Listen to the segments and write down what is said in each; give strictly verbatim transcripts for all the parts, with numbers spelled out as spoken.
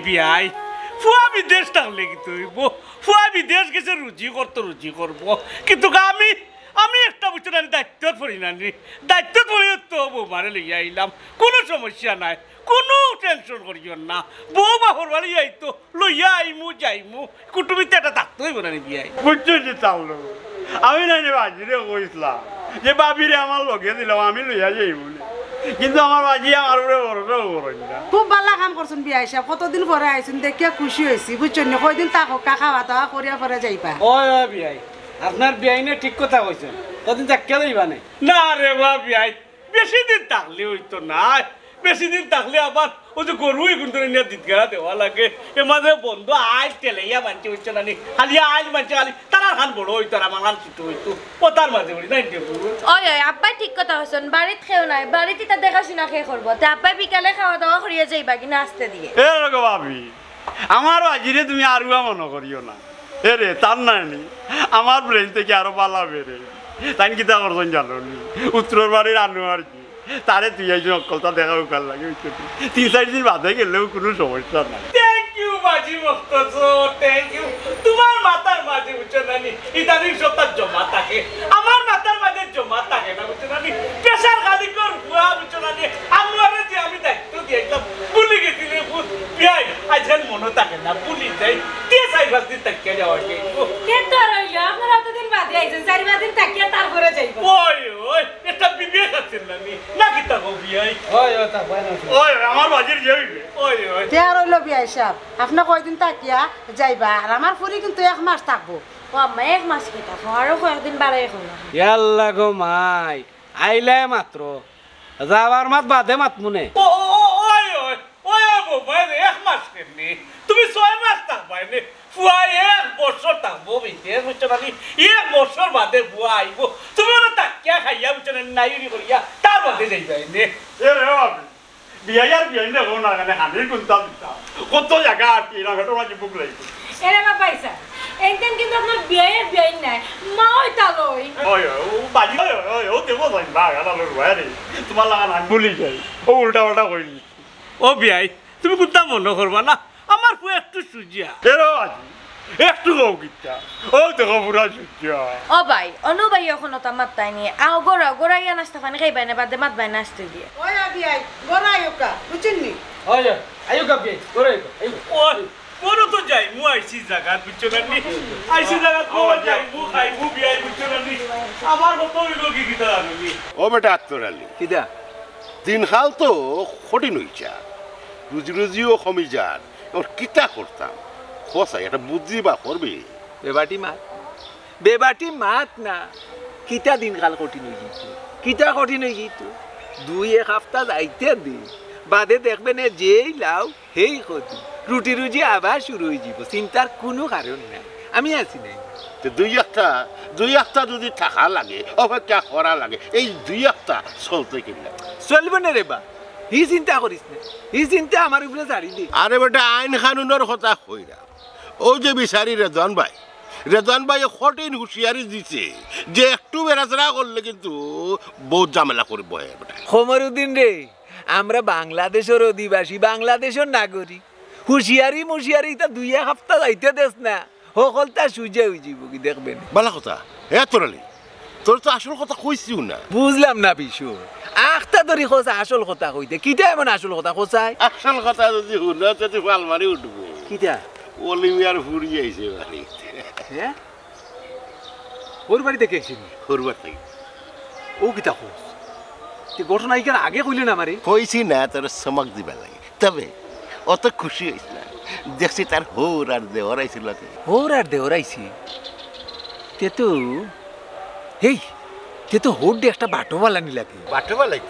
বিয়াই, ফুয়া বিদেশ থাকলে কিতা অইবো? ফুয়া বিদেশ গেছে রুজি করতো, রুজি করবো। কিন্তু আমি, আমি একটা বুঝছো না নি, দায়িত্বত পড়ি না নি। দায়িত্বত পড়ি তো বউমারে লইয়া আইলাম, কুনু সমস্যা নাই, কুনু tension করিও না। বউ বাপর বাড়ি আইতো, লইয়া আইমু, যাইমু, কুটুমিতে একটা থাকতে অইবো না নি বিয়াই? বুঝছো নি তার লোক, আমি না নি বাজিরে কইছলাম যে বাবিরে আমার লগে দিলাও, আমি লইয়া যাইমু নি। কিন্তু আমার বাজি আমার উপরে ভরসাও করইন না। খুব ভালা কাম করছইন বিয়াই সাব, কতদিন পরে আইছইন, দেখিয়া খুশি অইছি, বুঝছইন নি? কয়দিন থাকউক্কা, খাওয়া দাওয়া করিয়া পরে যাইবা। ওই, ওই বিয়াই, আপনার বিয়াইনে ঠিক কথা কইছইন, কয়দিন থাকিয়া যাইবা নে? না রে বা বিয়াই, বেশি দিন থাকলে অইতো নায়, বেশি দিন থাকলে আবার ওই যে গরু এগুন ধরে নিয়া দিতগাড়া দেওয়া লাগে, এর মাঝে বন্ধ আইজ তেলাইয়া মানষে, বুঝছো না নি? খালি আইজ মানষে খালি তারার খান বড় অইতো আর আমার খান ছোট অইতো, ও তার মাঝে পড়ি না নি রে বা। ওই, ওই, আব্বায় ঠিক কথা কইছইন, বাড়িত কেউ নাই, বাড়িত ইতা দেখাশুনা কে করবো? তে আব্বায় বিকালে খাওয়া দাওয়া করিয়া যাইবা কিনা আস্তে দিয়া? এ রোগো ভাবি, আমার বাজিরে তুমি আরুয়া মনো করিও না। এ রে, তার নায় নি, আমার brain থাকি আরো ভালা বেড়ে। তাইন কিতা করছইন জানো নি? উত্তরর বাড়ির আনোয়ার জি, তারে তুই আইছইন হক্কলতা দেখা উকার লাগি, বুঝছো নি? তিন চাইর দিন বাদে গেলেও কুনু সমস্যা নাই। Thank you বাজি মখতসর, thank you। তুমার মাথার মাঝে, বুঝছো না নি, ইদানিং সবতা জমা থাকে, আমার মাথার মাঝে জমা থাকে না, বুঝছো না নি? Pressure খালি কর ফুয়া, বুঝছো না নি? আনোয়ারে যে আমি দায়িত্ব দিয়াইলাম, ভুলি গেছি রে ফুত। বিয়াই, আইজ আর মনো থাকে না, ভুলি যাই। তে চাইর পাঁচ দিন থাকিয়া যাওয়া যায়। কে তো আর অইলো, আপনারা অতদিন বাদে আইছইন, চাইর পাঁচ দিন থাকিয়া তারপরে যাইবা। ওই, ওই, একটা বিবেক আছে না নি? না কিতা কও বিয়াই? ওই, ওই, তা হয় না। ওই, ওই, আমার বাজির যে অইবে। ওই, ওই। তে আর অইলো বিয়াই সাব, আপনে কয়দিন থাকিয়া যাইবা, আর আমার ফুরি কিন্তু এক মাস থাকবো। ও আম্মা, এক মাস কিতা কও, আরো কয়েকদিন বাড়াই কও না। ইয়াল্লা গো মাই, আইলায় মাত্র, যাবার মাত বাদে মাতমুনে। ও, ও, ও, ওই, ওই, ওই, ওই, বউ, ভাই রে, এক মাস কেমনে? তুমি ছয় মাস থাকবায় নে। ফুয়া এক বছর থাকবো বিদেশ, বুঝছো না নি? এক বছর বাদে ফুয়া আইবো। তুমি ওরা থাকিয়া খাইয়া, বুঝছো না নি? নাইরি করিয়া, তার বাদে যাইবায় নে। এ রে বাবা, বিয়াই আর বিয়াই না, কোনো না, মানে, হানির কুন্তা দিতা। কত জাগা আর কি, না, ঘটনা কি বুক লাগবে। এরে বাবা, ইসা, এইখান কিন্তু আপনার বিয়াই আর বিয়াই নাই, মা ওই তালই। ওই, ওই, ও বাজি, ওই, ওই, ওই, ও দেখো ভাই, বা, গালা লোক ভাই রে, তোমার লাগা না, ভুলি যাই, ও উল্টা পাল্টা কইলি। ও বিয়াই, তুমি কুন্তা মনো করবা না, আমার ফুয়া একটু সুজিয়া। এরো বাজি, একটু কও কিতা, ও দেখো পুরা সুজিয়া। ও ভাই, অনু ভাই অখন ওতা মাততায় নি, আও গড়াও, গড়াইয়া নাস্তা পানি খাইবায় নে, বাদে মাতবায় নে আস্তে দিয়া। ওই আ বিয়াই, গড়াইউক্কা, বুঝছইন নি? ওই, আইউক্কা বিয়াই, গড়াইউক্কা, আইউক্কা। ওই, বড় তো যাইমু আইছি জাগাত, বুঝছো না নি? আইছি জাগাত বড় যাইমু, খাইমু বিয়াই, বুঝছো না নি? আমার মতো অইলো কি কিতা জানো নি? ও বেটা আক্তর আলী। কিতা? দিনকাল তো কঠিন অইছে, রুজি রুজিও কমি যার, এখন কিতা করতাম? কও চাই, একটা বুদ্ধি বার করবে। বেবাটি মাত, বেবাটি মাত না, কিতা দিনকাল কঠিন অইযিতো, কিতা কঠিন অইযিতো। দুই এক হাপ্তা যাইতে দে, বাদে দেখবে নে যেই লাউ হেই কদু, রুটি রুজি আবার শুরু অইযিবো, চিন্তার কুনু কারণ নাই, আমি আছি নায়। তে দুই হাপ্তা, দুই হাপ্তা যুদি থাকা লাগে, অপেক্ষা করা লাগে, এই দুই হাপ্তা চলতে কিলা? চলবো না রে বা, হি চিন্তা করিস না, হি চিন্তা আমার উপরে ছাড়ি দে। আরে বেটা, আইন কানুনর কথা কইরাম। অউ যে বিচারি রেদওয়ান ভাই, রেদওয়ান ভাইয়ে কঠিন হুঁশিয়ারি দিছে যে একটু বেড়াছেড়া করলে কিন্তু বউত ঝামেলা করিবো হে বেটা। কমরুদ্দিন রে, আমরা বাংলাদেশর অধিবাসী, বাংলাদেশর নাগরিক। হুঁশিয়ারি মুশিয়ারি ইতা দুই এক হাপ্তা যাইতে দেস না, হকলতা সুজা অইযিবো গি, দেখবে নে। ভালা কথা। এ তোরালি, তোরে তো আসল কথা কইছিউ না। বুঝলাম না বিষয়। আখতা ধরি কও চাই আসল কথা কইতে। কিতা এমন আসল কথা কও চাই? আসল কথা যুদি হুনো, তে তুই ফাল মারি উঠবে। কিতা? অলি মিয়ার ফুরি আইছে বাড়িত। হে? অউ বাড়িত থাকি আইছে নি? অউ বাড়িত থাকি। অউ কিতা কস? তে ঘটনা ইখান আগে কইলে না আমারে? কইছি না, তোরে চমক দিবার লাগি। তবে অত খুশি অইস না, দেখছি তার হউর আর দেওর আইছিল। হউর আর দেওর আইছে? তে তো, হেই, তে তো হউর দে একটা বাটো বালানি লাগে। বাটো বালাই?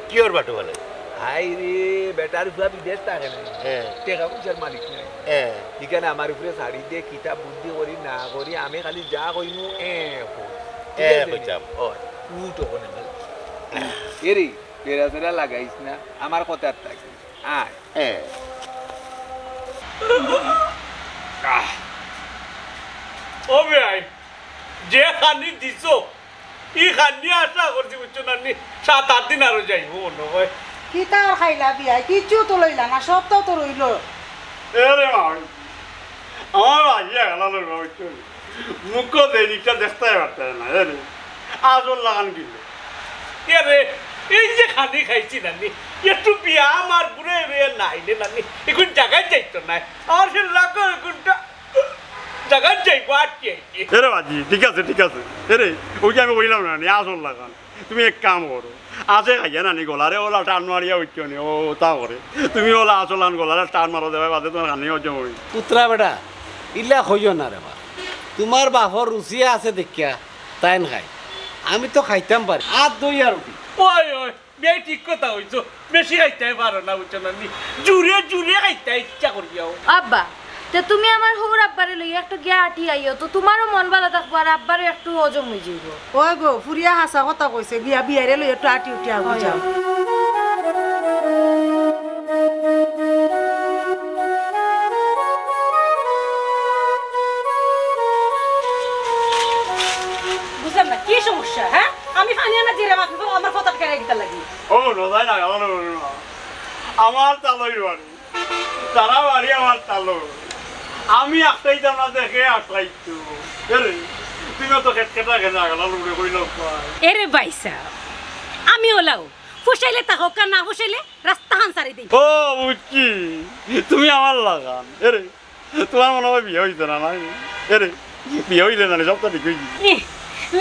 কিওর বাটো বালাই? হায় রে, বেটার ফুয়া বিদেশ থাকে না। হে। টেকা পয়সার মালিক নায়। হে। ইখান আমার উপরে ছাড়ি দে, কিতা বুদ্ধি করি না করি, আমি খালি যা কইমু, এ কও। ঠিক আছে নি? কইতাম। ও, উঠ অখন। এরে, বেড়াছেড়া লাগাইস না, আমার কথার থাকি। আয়। এ। আহ। ও বিয়াই, যে খানি দিছো, ই খানি আশা করছি, বুঝছো না নি? সাত আট দিন আরো যাইবো মনো অয়। কিতা আর খাইলা বিয়াই? কিচ্ছু তো লইলা না, সবতাউ তো রইলো। এরে মা, আমার বাজি গেল রে মা, বুঝছো নি? মুখো যে জিনিসটা দেখতে পারতে না, এরে। আসল লাগান কিনলে। এরে, এই যে খানি খাইছি নানি, একটু ব্যায়াম আর ঘুরে বেয়ে নাইলে নানি, এখন জাগাত যাইতো নায়। আমার সে লাগো এখনটা জাগাত যাইবো, আটকে আইছে। এরে বাজি, ঠিক আছে, ঠিক আছে। এরে, ওই যে আমি কইলাম না নি, আসল লাগান। তুমি এক কাম করো, আছে খাইয়া নানি গলারে ওলা টান মারিয়া উঠছো নি, ও তা করে। তুমি ওলা আসল লাগান গলারে টান মারো দেবায়, বাদে তোমার খানি হজম হইবো। পুত্রা বেটা, ইলা কইও না রে বা। তোমার বাপর রুচি আছে দেখিয়া তাইন খাই। আমি তো খাইতাম পারি। আর দই আর রুটি। ওই, ওই, বিয়াই ঠিক কথা কইছো। বেশি খাইতায় পারো না, বুঝছো নানি? জুরে জুরে খাইতায় ইচ্ছা করিয়াও। আব্বা, তে তুমি আমার হউর আব্বারে লইয়া একটু গিয়া আটি আইও, তো তোমারও মন ভালা থাকবো আর আব্বারও একটু হজম অইযাইবো। ওই গো, ফুরিয়া হাছা কথা কইছে, গিয়া বিয়াইরে লইয়া একটু আটি উটি আও, যাও। বুঝলাম না, কি সমস্যা, হ্যাঁ? আমি পানি আনা জিরাম, আপনি আমার ফতার কেড়ে দিতে লাগি। ও, নজাই না, আমার, আমার তালই বাড়ি। তারা বাড়ি আমার তালই। আমি আটকাইতাম না, দেখে আটকাইতো। এরে, তুমি তো খেটখেটা কেন আগালা লুড়ে কইল পায়। এরে ভাইসাব, আমি ওলাও, ফুসাইলে তা হোক আর না ফুসাইলে রাস্তা হান ছাড়ি দেই। ও, বুঝছি, তুমি আমার লাগান। এরে, তোমার মনে হয় বিয়া হইছে না, নাই? এরে, বিয়া হইলে না, সবটা ঠিক হইছে। ইহ,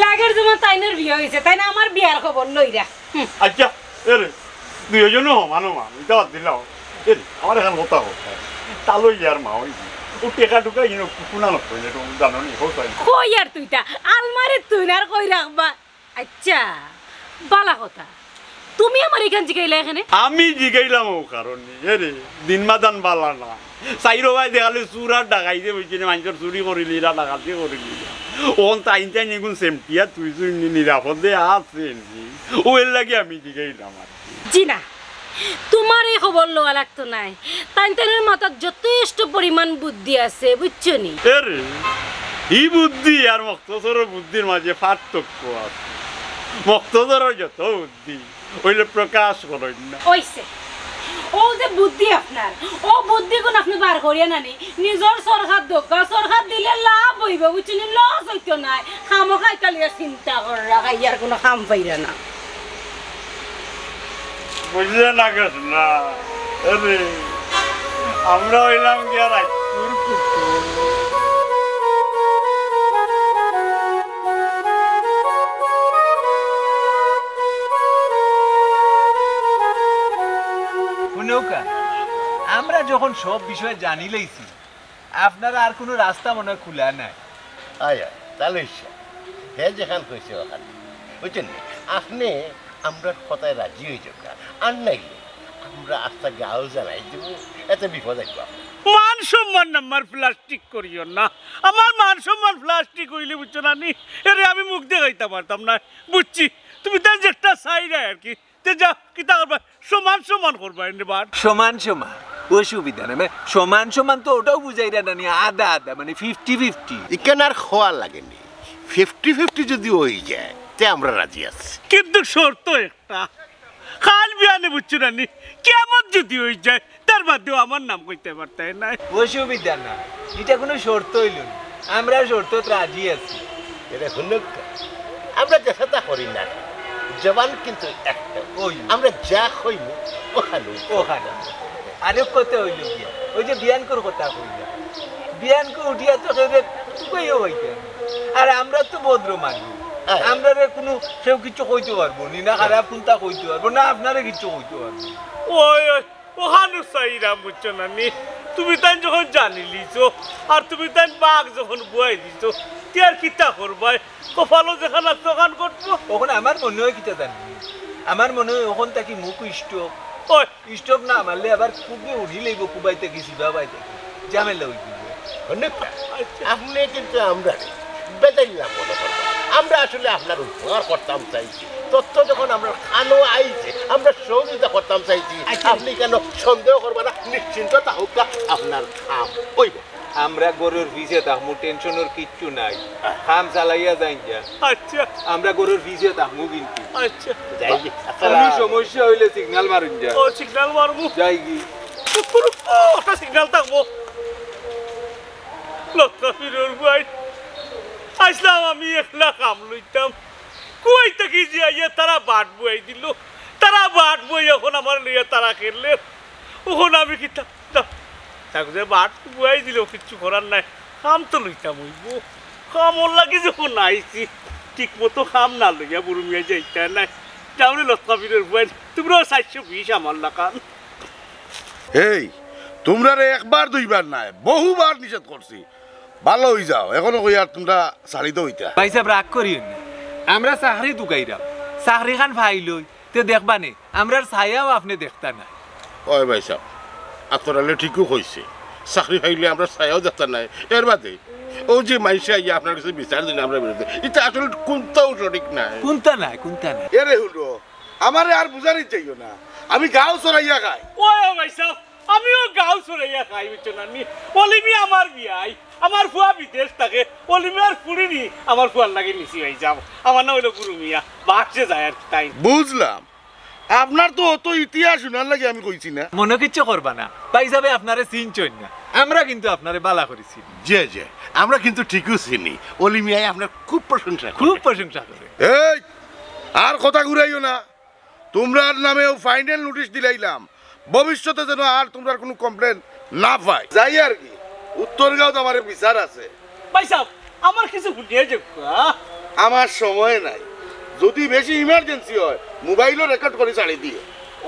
লাগের যেমন তাইনের বিয়া হইছে, তাই না আমার বিয়ার খবর লইরা। হুম। আচ্ছা, এরে, দুইজনও সমান সমান, এটা বাদ দিলাও। এরে, আমার এখন কথা হোক। তালই আর মা হইছে। ও টেকা টুকা ইনো কুকুনা নষ্ট হইলে, একটু জানো নি, হোক হয়। কই আর তুইটা? আলমারিত তুই না আর কই রাখবা? আচ্ছা, বালা কথা। তুমি আমার এখান জিগাইলা এখানে? আমি জিগাইলাম ও কারণে। এরে, দিন মাদান বালা না। চাইরো ভাই দেখালে চুর আর ডাকাইতে বইছে না, মানুষের চুরি করিলি, এরা ডাকাতি করিলি। ওন তাইন তাইন এগুন সেমটিয়া তুই তুই নি-, নিরাপদে আছে নি। ও এর লাগি আমি জিগাইলাম আর কি। জি না, তোমার এই খবর লওয়া লাগতো নাই। তাইন তাইনের মাথাত যথেষ্ট পরিমাণ বুদ্ধি আছে, বুঝছো নি? এরে, ই বুদ্ধি আর মক্তসরর বুদ্ধির মাঝে পার্থক্য আছে। মক্তসরর যত বুদ্ধি, অইলে প্রকাশ করইন না। অইছে। ও যে বুদ্ধি আপনার, ও বুদ্ধিগুন আপনি বার করিয়া নানি, নিজর সরকার দোকা, সরকার দিলে লাভ হইবে, বুঝছেন? লস হইতো নায়। খামোখা ইতালিয়া চিন্তা কররা, খাইয়ার কোনো কাম পাইরা না। বুঝলে না কেন না? আরে, আমরা হইলাম গিয়া রাজপুর কুকুর। হুনউক্কা, আমরা যখন সব বিষয়ে জানি লাইছি, আপনার আর কুনু রাস্তা মনে হয় খুলা নাই। আয়, আয়, তাইলে ইচ্ছা। হে যেখান কইছে ওখান। বুঝছেন? আপনে আমরার কথায় রাজি হয়ে যাউক্কা। আর নাইলে আমরা আস্তা গাঁও জানাই দিব, এতে বিপদ আসবো আপনার। মান সম্মান আমার প্লাস্টিক করিও না। আমার মান সম্মান প্লাস্টিক হইলে বুঝছো না নি? এরে আমি মুখ দেখাইতে পারতাম না। বুঝছি, তুমি তাই যে একটা চাইরায় আর কি। তে যা, কিতা করবা? সমান সমান করবা এনে বার। সমান সমান? অসুবিধা নাই। মানে, সমান সমান তো ওটাও বুঝাইরা না নি, আধা আধা, মানে ফিফটি ফিফটি। ইখান আর খোয়া লাগেনি। ফিফটি ফিফটি যদি হয়ে যায়, তে আমরা রাজি আছি। কিন্তু শর্ত একটা, কাল বিয়ানে বুঝছো না নি, কিয়ামত যদি হয়ে যায়, তার বাদেও আমার নাম কইতে পারতায় নায়। অসুবিধা না, এটা কোনো শর্ত হইল না। আমরা শর্ত রাজি আছি। এরে হুনউক্কা, আমরা যেতা করি না, জবান কিন্তু একটা। ওই। আমরা যা কইমু, ওখানে। ওখানে। আরেক কথা হইল গিয়া, ওই যে বিয়ানকর কথা কইলা, বিয়ানকো উঠিয়া তো কেউ রে তুকাইও হইতে। আর আমরা তো ভদ্র মানুষ, হ্যাঁ। আমরারে কোনো কেউ কিছু কইতে পারবো নি, না খারাপ কুনতা কইতে পারবো, না আপনারে কিছু কইতে পারবো। ওই, ওই, ওখানো চাইরাম, বুঝছো না নি? তুমি তাইন যখন জানি লিছো, আর তুমি তাইন বাঘ যখন বুয়াই দিছো, তে আর কিতা করবায়? কপালো যেখান আছে, ওখান ঘটবো। ওখান আমার মনে হয় কিতা জানি, আমার মনে হয় ওখান থাকি মুখ স্ট্রোক। ওই। স্ট্রোক না মারলে আবার খুবই উড়ি লইব, কুবাইতে গেছি, বাবাইতে গেছি। ঝামেলা হইব। হুনউক্কা, আচ্ছা। আপনে কিন্তু আমরারে বেজাইল্লা মনে করবা। আমরা আসলে আপনার উপকার করতাম চাইছি। তথ্য যখন আমরার কানো আইছে, আমরা সহযোগিতা করতাম চাইছি। আচ্ছা। আপনে কেন সন্দেহ করবা না? নিশ্চিন্ত থাকউক্কা, আপনার কাম হইব। আমরা ঘরর পিছে থাকমু, টেনশনর কিচ্ছু নাই। হ্যাঁ। কাম চালাইয়া যাইন যা। আচ্ছা। আমরা ঘরর পিছে থাকমু কিন্তু। আচ্ছা। যাই গি। কোনো সমস্যা হইলে সিগন্যাল মারুন যা। ও, সিগন্যাল মারমু। যাই গি। কুকুর, ও, একটা সিগন্যাল থাকবো। লতা ফিরোর ভাই, আইসলাম আমি একলা কাম লইতাম। কুয়াই থাকি যে আইয়া তারা বাট বুয়াই দিল। তারা বাট বুয়াই এখন আমার লইয়া তারা খেললে। ওখন আমি কিতা, না, থাক যে বাট বুয়াই দিল, কিচ্ছু করার নাই। কাম তো লইতাম অইবো। কামর লাগি যখন আইছি, ঠিক মতো কাম না লইয়া বুরু মিয়া যাইতা নাই। যাও রে লতা ফিরোর ভাই, তোমরাও চাইরশো বিশ আমার লাখান। এই, তোমরারে একবার দুইবার নায়, বহুবার নিষেধ করছি। ভালা অই যাও, এখনো কই আর তোমরা ছাড়ি দেও ইতা। ভাইসাব, রাগ করিও না, আমরা চাকরি তুকাইরাম, চাকরি খান পাইলই, তে দেখবা নে, আমরার ছায়াও আপনে দেখতা না। ওই ভাইসাব, আপনারারে ঠিকউ কইছে, চাকরি পাইলে আমরার ছায়াও দেখতা নায়। এর বাদে অউ যে মাইনষে আইয়া আপনার কাছে বিচার দিন আমরার বিরুদ্ধে, ইটা আসলে কুন্তাউ সঠিক নায়। কুন্তা নায়, কুন্তা নায়। এরে হুনো, আমারে আর বুঝানিত যাইও না, আমি গাউ চড়াইয়া খাই। ওই, ও ভাইসাব, আমিও গাউ চড়াইয়া খাই, বুঝছো না নি? অলি মিয়া আমার বিয়াই, আমার ফুয়া বিদেশ থাকে, অলি মিয়ার ফুড়ি নি আমার ফুয়ার লাগি নিছি ভাইসাব। আমার নাম অইলো বুরু মিয়া, বাক্সে যায় আর তাই। বুঝলাম, আপনার তো অত ইতিহাস হুনার লাগি আমি কইছি না। মনো কিচ্ছু করবা না, ভাইসাবে আপনারে চিনছইন না, আমরা কিন্তু আপনারে ভালা করি চিনি। জি, জি, আমরা কিন্তু ঠিকউ চিনি। অলি মিয়ায় আপনার খুব প্রশংসা করে। খুব প্রশংসা করে। এই, আর কথা ঘুরাইও না। তোমরার নামেও ফাইনাল নোটিশ দিলাইলাম, ভবিষ্যতে যেন আর তোমরার কুনু কমপ্লেন না পাই। যাই আর কি, উত্তরগাঁওত আমারে বিচার আছে। ভাইসাব, আমার কিছু হুনিয়া যাউক্কা। আমার সময় নাই, যদি বেশি ইমার্জেন্সি হয়, মোবাইলো রেকর্ড করি ছাড়ি দিও।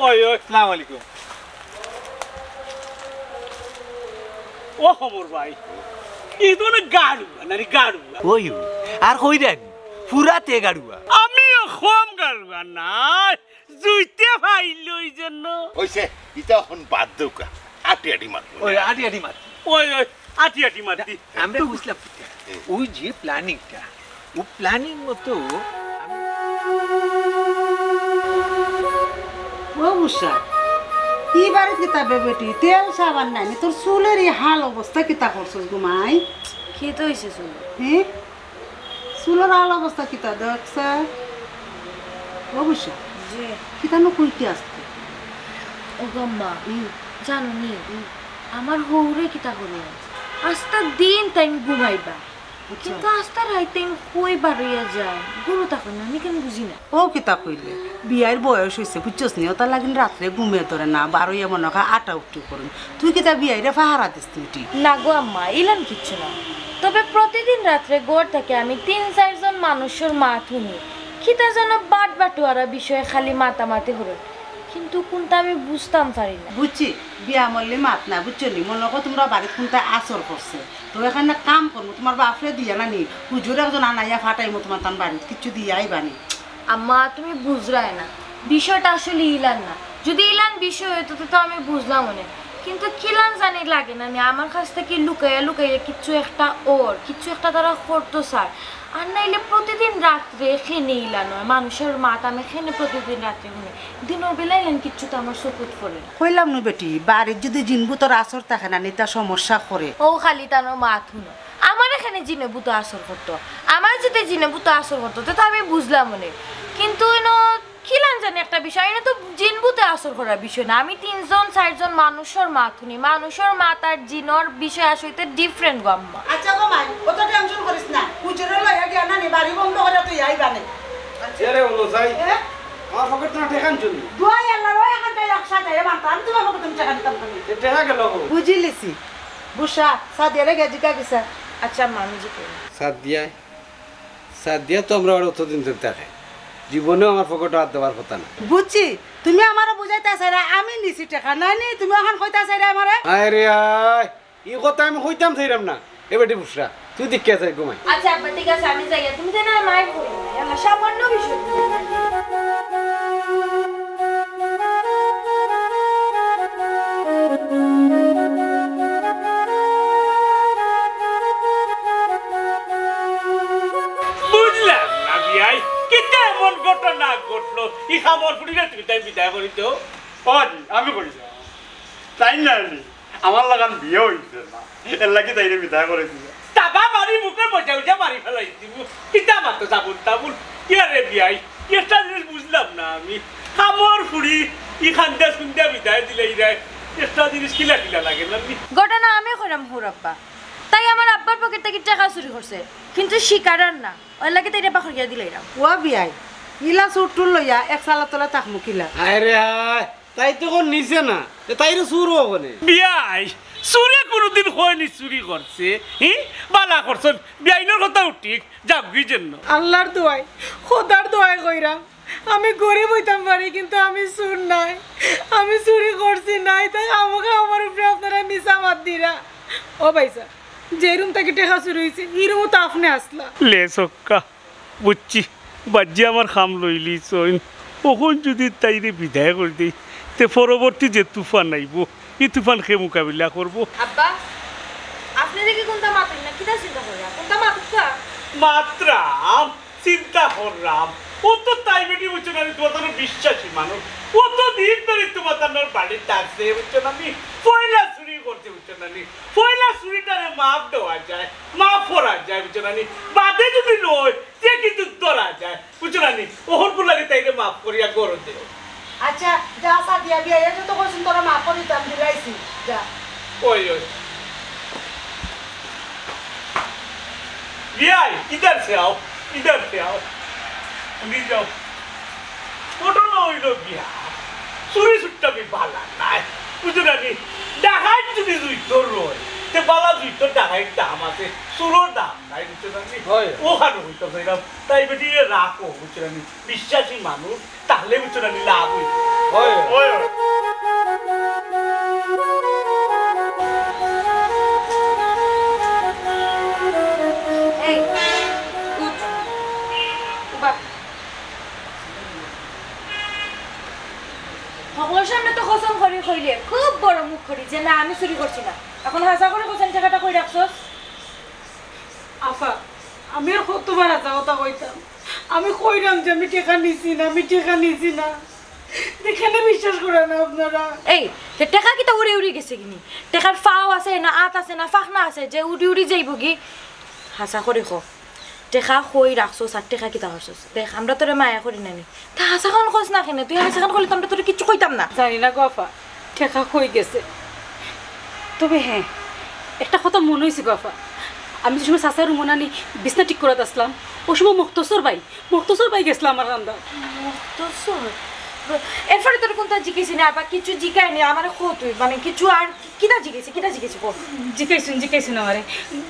ওই, ওই। আসসালামু আলাইকুম। ও খবর ভাই, ই তো অনেক গাড়ুয়া, না রে গাড়ুয়া। ওই, আর কইরা নি, পুরাতে গাড়ুয়া। আমিও কম গাড়ুয়া নায়, জুইতে পাইল ওই জন্য। অইছে, ইতা অখন বাদ দেউক্কা, আটি আটি মাত। ওই, আটি আটি মাত। ওই, ওই, আটি আটি মাত দি। আমরা বুঝলাম কিতা। ওই যে প্ল্যানিংটা, ও প্ল্যানিং মতো আমি ও উষা, ই বাড়িত কিতা বে বেটি? তেল সাবান নাই নি? তোর চুলর ই হাল অবস্থা কিতা করছস গো মাই? কিতা অইছে চুল? হে? চুলর হাল অবস্থা কিতা দেখছে? ও উষা, জি। কিতা নু কইতে আস্তে? ও গো আম্মা, হুম। জানো নি, হুম। আমার হউরে কিতা করে? আস্তা দিন তাইন ঘুমাইবা। আচ্ছা। কিন্তু আস্তা রাইত তাইন কই বারইয়া যায়, ঘরো থাকইন না, আমি কেনে বুঝি না। ও কিতা কইলে? বিয়াইর বয়স অইছে, বুঝছস নি? অতার লাগিন রাত্রে ঘুমে ধরে না, বারইয়া মনো কয় আটা উটি করইন। তুই কিতা বিয়াইরে পাহারা দিস নি? না গো আম্মা, ইলান কিচ্ছু না। তবে প্রতিদিন রাত্রে ঘর থাকি আমি তিন চাইরজন মানুষর মাত হুনি, কিতা যেন বাটবাটুয়ারা বিষয়ে খালি মাতামাতি করইন। কিন্তু কুনতা আমি বুঝতাম পারি না। বুঝছি, বিয়া মল্লি মাত না, বুঝছো নি? মনো কয় তুমরার বাড়িত কুনতা আসর করছে। তো এখান কাম করমু, তুমার বাফরে দিয়া না নি, হুজুর একজন আনাইয়া ফাটাইমু তুমার তান বাড়িত, কিচ্ছু দিয়া আইবা নি। আম্মা, তুমি বুঝরায় না, বিষয়টা আসলে ইলান না। যদি ইলান বিষয় অইতো, তে তো আমি বুঝলাম অনে। কিন্তু কিলান জানি লাগে না নি, আমার কাছ থাকি লুকাইয়া লুকাইয়া কিচ্ছু একটা অর, কিচ্ছু একটা তারা করতো চায়। আর নাইলে প্রতিদিন রাত্রে কেনে ইলান অয়, মানুষর মাত আমি কেনে প্রতিদিন রাত্রে হুনি। দিনর বেলা ইলান কিচ্ছু তো আমার চকুত পড়ে না। কইলাম নু বেটি, বাড়িত যদি জিন-ভূতর আসর থাকে না নি, তা সমস্যা করে। ও খালি তান মাত হুনো। আমারে কেনে জিনে-ভূতে আসর করতো? আমারে যদি জিনে-ভূতে আসর করতো, তে তো আমি বুঝলাম অনে। কিন্তু ইনো কিলান জানি একটা বিষয়, ইনো তো জিন-ভূতে আসর করার বিষয় না। আমি তিনজন, চাইরজন মানুষর মাত হুনি, মানুষর মাত আর জিনর বিষয় আসইতে different গো আম্মা। আচ্ছা গো মাই, অত টেনশন করিস না। হুজুরে লইয়া গিয়া না নি, বাড়ি বন্ধ করিয়া তুই আইবা নে। এরে হলো যাই। এ? আমার পকেট তো না টেকা আনছো নি? দুয়াই আল্লাহর, ওই এখানটায় একশো যায়, এ মানতা, আমি তুমার পকেট থাকি টেকা দিতাম না নি। এ টেকা গেল কই? বুঝিলিছি। বুঝা, সাদিয়ারে গিয়া জিকা গেছে। আচ্ছা, আম্মা, আমি জিকাই। সাদিয়া, সাদিয়া তো আমরার বাড়িত অতদিন ধরি থাকে, জীবনেও আমার পকেটো আত দেওয়ার কথা না। বুঝছি, তুমি আমারে বুঝাইতা চাইরায়, আমি নিছি টেকা, না নি? তুমি অখান কইতা চাইরায় আমারে? আয় রে আয়, ই কথা আমি কইতাম চাইরাম না। এ বেটি বুঝরা, তুই দেখিয়া যাই ঘুমাই। আচ্ছা আব্বা, ঠিক আছে, আমি যাই। তুমি যেন আর মাইন্ড করিও না, এলা সামান্য বিষয়। বুঝলাম না বিয়াই, কিতা এমন ঘটনা ঘটলো, ই কামর ফুড়িরে তুমি তাই বিদায় করি দেও? ও জি, আমি করি দেও। তাই না নি? আমার লাখান বিয়া অইছে না, এর লাগি তাইরে বিদায় করি দিলাম। তাবা মারি মুখে মজা উজা মারি ফালাই দিমু। কিতা মাতো তাবুল তাবুল। কিয়া রে বিয়াই, একটা জিনিস বুঝলাম না আমি। কামর ফুড়ি ইখান দিয়া সুন্দা বিদায় দিলাইরায়। একটা জিনিস কিলা কিলা লাগে না নি? ঘটনা আমি কইরাম হুর আব্বা। তাই আমার আব্বার পকেট থাকি টেকা চুরি করছে, কিন্তু স্বীকার আর না, অর লাগি তাইরে পাকড়িয়া দিলাইরাম। ওয়া বিয়াই, ইলা চুর টুর লইয়া এক চালার তলা থাকমু কিলা? আরে হায়, তাই তো কোন নিছে না, এ তাইরে চুর অ কনে? বিয়াই, চুরে কোনোদিন কয়নি চুরি করছে, হি? বালা করছইন, বিয়াইনর কথাও ঠিক, যাউক গি যেন। আল্লার দোয়াই, খোদার দোয়াই কইরাম, আমি গরিব অইতাম পারি, কিন্তু আমি চুর নায়, আমি চুরি করছি নায়, তাই আমাকে আমার উপরে আপনারা মিছা মাত দিরা। ও ভাইসাব, যে রুম থাকি টেকা চুরি অইছে, ই রুমো তো আপনে আছলা। লে সক্কা, বুঝছি, বাজ্জি আমার কাম লইলিছইন। অখন যুদি তাইরে বিদায় করি দেই, তে পরবর্তী যে তুফান আইবো, ই তুফান কে মোকাবিলা করবো? আব্বা, আপনে দেখি কুনতা মাতইন না, কিতা চিন্তা করিয়া? কুনতা মাতুক্কা? মাতরাম, চিন্তা কররাম। অউ তো তাই বেটি বুঝছো না, তুমার তানর বিশ্বাসী মানুষ। অত দিন ধরি তুমার তানর বাড়িত আছে, বুঝছো না নি? পয়লা চুরি করছে, বুঝছো না নি? পয়লা চুরিটারে মাফ দেওয়া যায়, মাফ করা যায়, বুঝছো না নি? বাদে যুদি লয়, তে কিন্তু ধরা যায়, বুঝছো না নি? অখন বুলে লাগে তাইরে মাফ করিয়া ঘরো দেও। আচ্ছা, যা সাদিয়া বিয়াইয়ে যত কইছইন তোরে মাফ করি দিতাম, দিলাইছি, যা। ওই, ওই। বিয়াই, ইধার সে আও, ইধার সে আও। তুমি যাও। ঘটনা অইলো বিয়াই, চুরি চুট্টা আমি বালা নায়, বুঝছো না নি? ডাকাইত যুদি জুইতর অয়, তে বালা জুইতর ডাকাইত দাম আছে, চুরর দাম নাই, বুঝছো না নি? অয়। অখান কইতাম চাইরাম, তাই বেটিরে রাখো, বুঝছো না নি? বিশ্বাসী মানুষ, তাইলে বুঝছো না নি লাভ অইবো। অয়। অয়, অয়। এই, উঠ। উবা। হকলর সামনে তো কসম করি কইলে, খুব বড় মুখ করি যে না, আমি চুরি করছি না। অখন হাছা করি কছইন টেকাটা কই রাখছস? আফা, আমি আর কতবার হাছা কথা কইতাম? আমি কইরাম যে আমি টেকা নিছি না, আমি টেকা নিছি না। তে কেনে বিশ্বাস করইন না আপনারা? এই, তে টেকা কিতা উড়ি উড়ি গেছে গি নি? টেকার ফাও আছে না, আত আছে না, ফাখনা আছে যে উড়ি উড়ি যাইবো গি? হাছা করি ক, টেকা কই রাখছস আর টেকা কিতা করছস? দেখ, আমরা তোরে মায়া করি না নি। তে হাছাখান কস না কেনে? তুই হাছাখান কইলে তো আমরা তোরে কিচ্ছু কইতাম না। জানি না গো আফা, টেকা কই গেছে। তবে হ্যাঁ, একটা কথা মনো অইছে গো আফা, আমি যে সময় চাচার রুমো নানি বিছনা ঠিক করাত আছলাম, অউ সময় মুক্তসর ভাই, মুক্তসর ভাই গেছলা আমার কান্দাত। মুক্তসর? এরপরে তোরে কুনতা জিকাইছে না, আবার কিচ্ছু জিকায় নি, আমারে ক তুই, মানে কিচ্ছু আর কি-, কিতা জিকাইছে, কিতা জিকাইছে ক? জিকাইছইন, জিকাইছইন আমারে।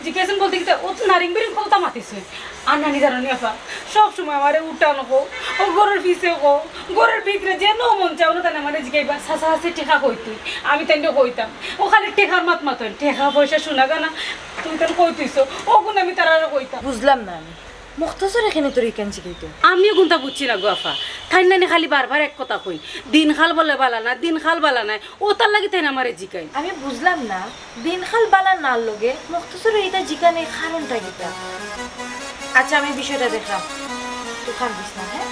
জিকাইছইন বলতে কিতা, অউ তো নারিং বিরিং কথা মাতিছইন। আর নানি জানো নি আফা, সব সময় আমারে উঠানো কও, অউ ঘরর পিছে কও, ঘরর ভিতরে যেনো মন চায়, অনো তানে আমারে জিকাইবা, "চাচা আছে টেকা কই তুই?" আমি তাইনরে কইতাম, অউ খালি টেকার মাত মাতইন, টেকা পয়সা সোনা গয়না, তুই তান কই তুইছো, অগুন আমি তারারে কইতাম। বুঝলাম না আমি, মুক্তসরে কেনে তোরে ইখান জিকাইতো? আমিও কুনতা বুঝছি না গো আফা, তাইন নানি খালি বারবার এক কথা কইন, "দিনকাল বুলে বালা না, দিনকাল বালা নায়", অউ তার লাগি তাইন আমারে জিকাইন। আমি বুঝলাম না, দিনকাল বালা নার লগে মুক্তসরর ইতা জিকানির কারণটা কিতা? আচ্ছা, আমি বিষয়টা দেখরাম। তুই কান্দিস না, হ্যাঁ?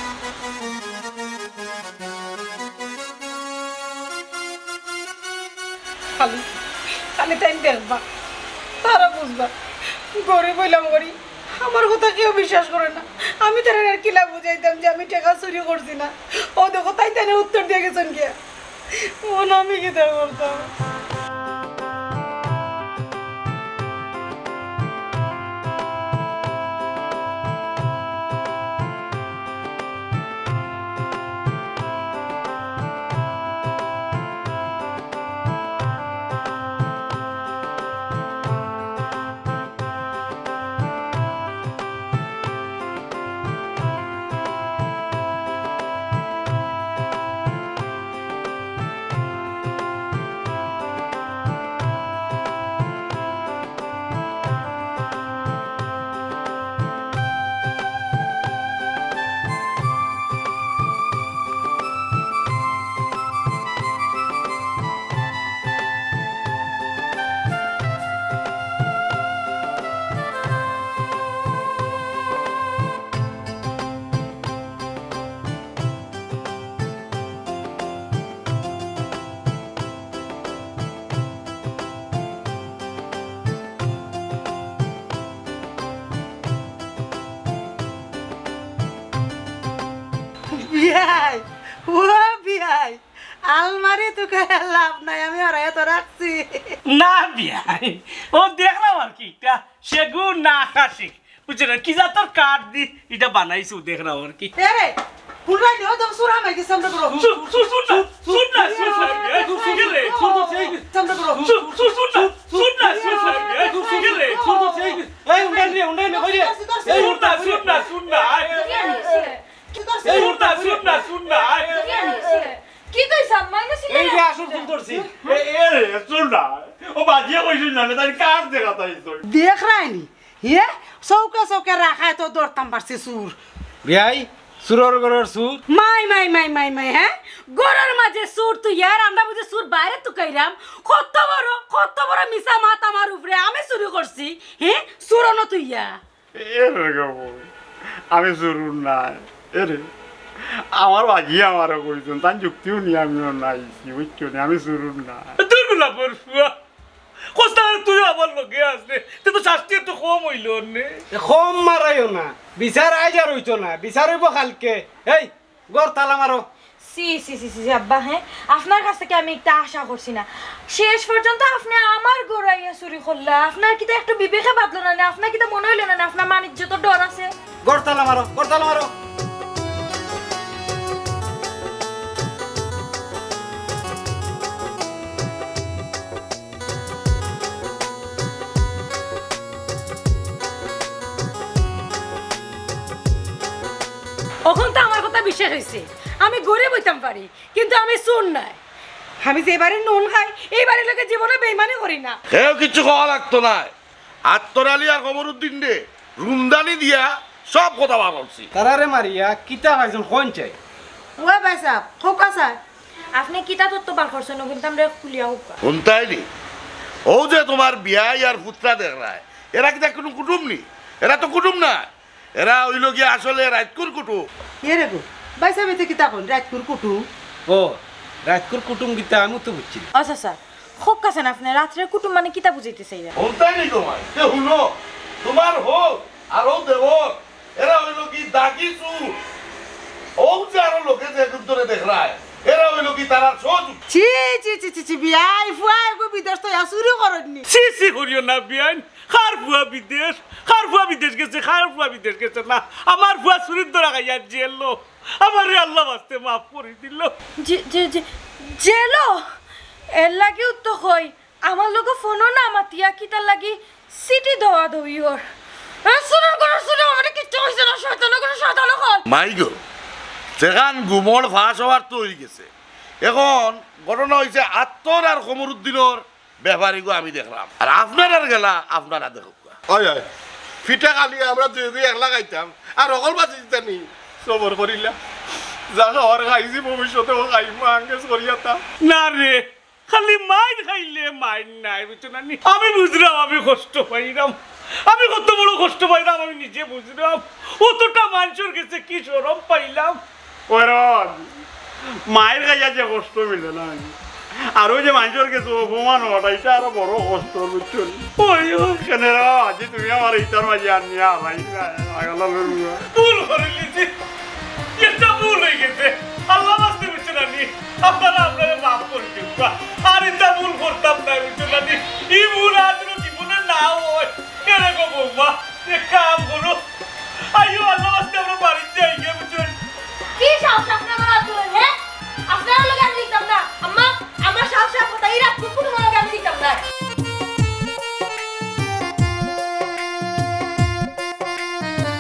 খালি, খালি তাইন দেখবা, তারা বুঝবা। গরিব অইলাম করি, আমার কথা কেউ বিশ্বাস করে না। আমি তারারে আর কিলা বুঝাইতাম যে আমি টেকা চুরি করছি না? অউ দেখো, তাইন তাইন উত্তর দিয়া গেছইন গিয়া। অখন আমি কিতা করতাম? বিয়াই, ও বিয়াই, আলমারি তুকাইয়া লাভ নাই, আমি হরাইয়া তো রাখছি। না বিয়াই, ও দেখলাম আর কি, একটা সেগুন না আকাশি, বুঝছো না? কি জাতর কাঠ দি ইটা বানাইছো, দেখলাম আর কি। এ রে, পুরাই দেও তো সুর হামাই গেছে আমরা করো। সুর, সুর, সুর না, সুর না, সুর না, সুর, সুর, কি রে? সুর, সুর, সুর, সুর, সুর, সুর না, সুর না, সুর না, কি রে? সুর, সুর, সুর, এই উন্ডাই নে, উন্ডাই নে, কই রে? এই সুর না, সুর না, সুর না, আয়। কি হইছে? এই সুর না, সুর না, সুর না, আয়। কি হইছে? কি কইছ আম্মা? আমি চিনি এই না। যে আসল ভুল করছি। এ, এ রে, সুর না। ও বাজিয়া কইছইন না, তাই কাঠ দেখাত আইছইন। দেখরায়নি? হে? চউখে চউখে রাখায় তো ধরতাম পারছি চুর। বিয়াই, চুরর ঘরর চুর। মাই, মাই, মাই, মাই, মাই, হে? ঘরর মাঝে চুর তুই আর আমরা বুঝি চুর বাইরে তুকাইরাম? কত বড়, কত বড় মিছা মাত আমার উপরে, আমি চুরি করছি, হে? চুর অনো তুইয়া। এ রে গো বউ, আমি চুর নায়। এ রে, আমার বাজি আমারে কইছইন, তান যুক্তিও নিয়া আমি অনো আইছি, বুঝছো নি? আমি চুর নায়। দূর গোলাপর ফুয়া, কস্তা তুই আমার লগে আসলে, তে তো শাস্তি একটু কম অইলো নে। এ কম মারাইও না, বিচার আইজ আর অইতো না, বিচার অইবো কাইলকে। এই, ঘর তালা মারো। ছি, ছি, ছি, ছি, ছি, আব্বা, হে? আপনার কাছ থাকি আমি একটা আশা করছি না। শেষ পর্যন্ত আপনে আমার ঘরো আইয়া চুরি করলা। আপনার কিতা একটু বিবেকে বাধলো না নে? আপনার কিতা মনে অইলো না নে? আপনার মান ইজ্জতর ডর আছে? ঘর তালা মারো, ঘর তালা মারো। অখন তো আমার কথা বিশ্বাস অইছে, আমি গরিব অইতাম পারি, কিন্তু আমি চুর নায়। আমি যে বাড়ির নুন খাই, এই বাড়ির লগে জীবনে বেইমানি করি না। কেউ কিচ্ছু কওয়া লাগতো নায়। আত্তর আলী আর কমরুদ্দিনরে রুমদানি দিয়া সব কথা বার করছি। তারারে মারিয়া কিতা পাইছইন কইন চাই? ও ভাই সাহেব, খোকা সাহেব। আপনে কিতা তথ্য বার করছইন, অগুইন তো আমরারে খুলিয়া কউক্কা। হুনতায়নি? অউ যে তুমার বিয়াই আর পুতরা দেখরায়, এরা কিতা কুনু কুটুম নি? এরা তো কুটুম নায়। এরা অইলো গিয়া আসলে রাইতকুর কুটুম। এ রে গো, ভাই সাহেব, ইতা কিতা কইন, রাইতকুর কুটুম? ও, রাইতকুর কুটুম কিতা, আমিও তো বুঝছি না। আচ্ছা, স্যার, খোকা সাহেব, আপনে রাইতর কুটুম মানে কিতা বুঝাইতে চাইরা? হুনতায়নি তুমার? তে হুনো, তুমার হউক, আর অউ দেওর, এরা অইলো কি দাগি চুর। অউ যে আরো লোকে যে যুদ্ধরে দেখরায়, এরা অইলো কি তারার সহযোগী। ছি, ছি, ছি, ছি, ছি, বিয়াই, ফুয়া এগু বিদেশ তো ইয়া চুরি করইননি। ছি, ছি করিও না বিয়াইন। কার ফুয়া বিদেশ? কার ফুয়া বিদেশ গেছে? কার ফুয়া বিদেশ গেছে না? আমার ফুয়া চুরির ধরা খাইয়া জেলো। আমারে আল্লাহ বাঁচতে মাফ করি দিলো। J-, J-, J-, jello? এর লাগিউ তো কই, আমার লগে ফোনও না মাতিয়া কিতার লাগি চিঠি দেওয়া দেওয়ি অর। এ, চুরর ঘরর চুরে আমারে কিচ্ছু কইছে না, শয়তানর ঘরর শয়তান অকল। মাই গো, যেখান গুমর ফাঁস অওয়ার তো অইগেছে, এখন ঘটনা অইছে আত্তর আর কমরুদ্দিনর ব্যাপার ইগু আমি দেখরাম। আর আপনারার গেলা আপনারা দেখউক্কা। অয়, অয়। ফিটা খালি আমরা দুইওগুয়ে একলা খাইতাম, আর অকল বাঁচি যিতা নি। সবর করিলা। যা খাওয়ার খাইছি, ভবিষ্যতেও খাইমু, আঙ্গেজ করিয়া তা। না রে, খালি মাইর খাইলে মাইর নায়, বুঝছো না নি? আমি বুঝরাম, আমি কষ্ট পাইরাম, আমি কত বড় কষ্ট পাইরাম, আমি নিজে বুঝরাম। অতটা মানষর গেছে কি শরম পাইলাম। ওরন, মাইর খাইয়া যে কষ্ট মিলে না, আর অউ যে মানষর গেছে অপমান অওয়াটা, ইটা আরো বড় কষ্ট, বুঝছো নি? ওই, ওই। কেনে রে, আজি তুমি আমারে ইতার মাঝে আনিয়া হারাইলা, পাগলা লড়ুয়া। ভুল করিলিছি। একটা ভুল অইগেছে। আল্লাহ বাঁচতে, বুঝছো না নি? আপনারা আপনারে মাফ করি দেউক্কা। আর ইতা ভুল করতাম না, বুঝছো না নি? ই ভুল আর জীবনে না অয়। এ রে গো বৌমা, এক কাম করো। আইও, আল্লাহ বাঁচতে আমরা বাড়িত যাইগি, বুঝছো নি? কি সাহস আপনার?